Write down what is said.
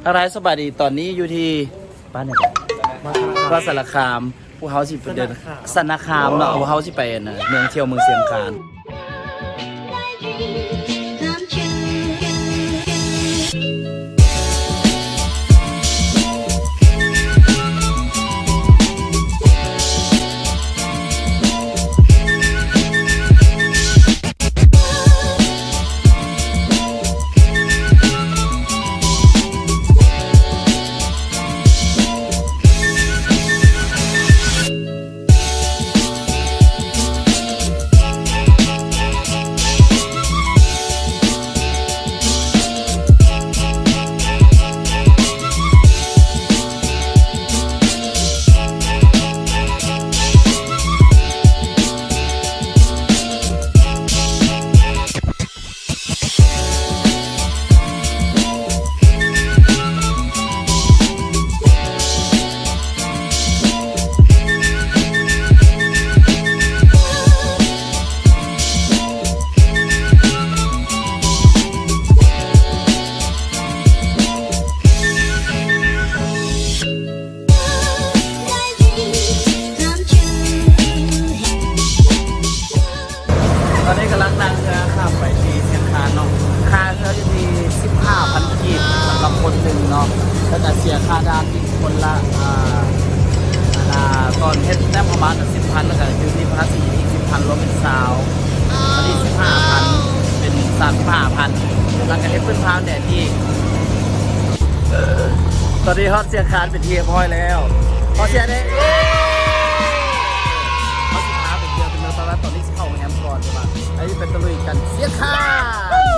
ອາໄລ ສະບາຍດີ ຕອນນີ້ຢູ່ທີ່ບ້ານຫຍັງ? ວັດສາລະຄາມ. ພວກເຮົາຊິໄປເດີນ ສະນະຄາມເນາະ. ພວກເຮົາຊິໄປອັນນ່າ ເມືອງທ່ຽວເມືອງຊຽງຄານ. ຕອນນີ້ກຳລັງນັ່ງເຮືອຂ້າມໄປທີ່ຊຽງຄານເນາະ. ຄ່າເຮືອຢູ່ທີ່ສິບຫ້າພັນກີບ ສຳລັບຄົນໜຶ່ງເນາະ, ແລ້ວກະເສຍຄ່າດ່ານອີກຄົນລະ ອ່າ ອ່າ ຕອນເຮັດແຕ້ມປະມານສິບພັນ ແລ້ວກະຢູ່ທີ່ພາສີອີກສິບພັນ ລວມເປັນຊາວ ອັນນີ້ສິບຫ້າພັນ ເປັນສາມສິບຫ້າພັນ ແລ້ວກະເຮັດພື້ນພາແດດອີກ. ຕອນນີ້ຮອດຊຽງຄານເປັນທີ່ຮຽບຮ້ອຍແລ້ວ. ຂໍສຽງແດ່. ເຮົາຊິພາໄປທ່ຽວເປັນເມືອງ ແຕ່ວ່າຕອນນີ້ຊິເຂົ້າໂຮງແຮມກ່ອນ ແຕ່ວ່າເຮົາຊິໄປຕະລຸຍກັນຊຽງຄານ.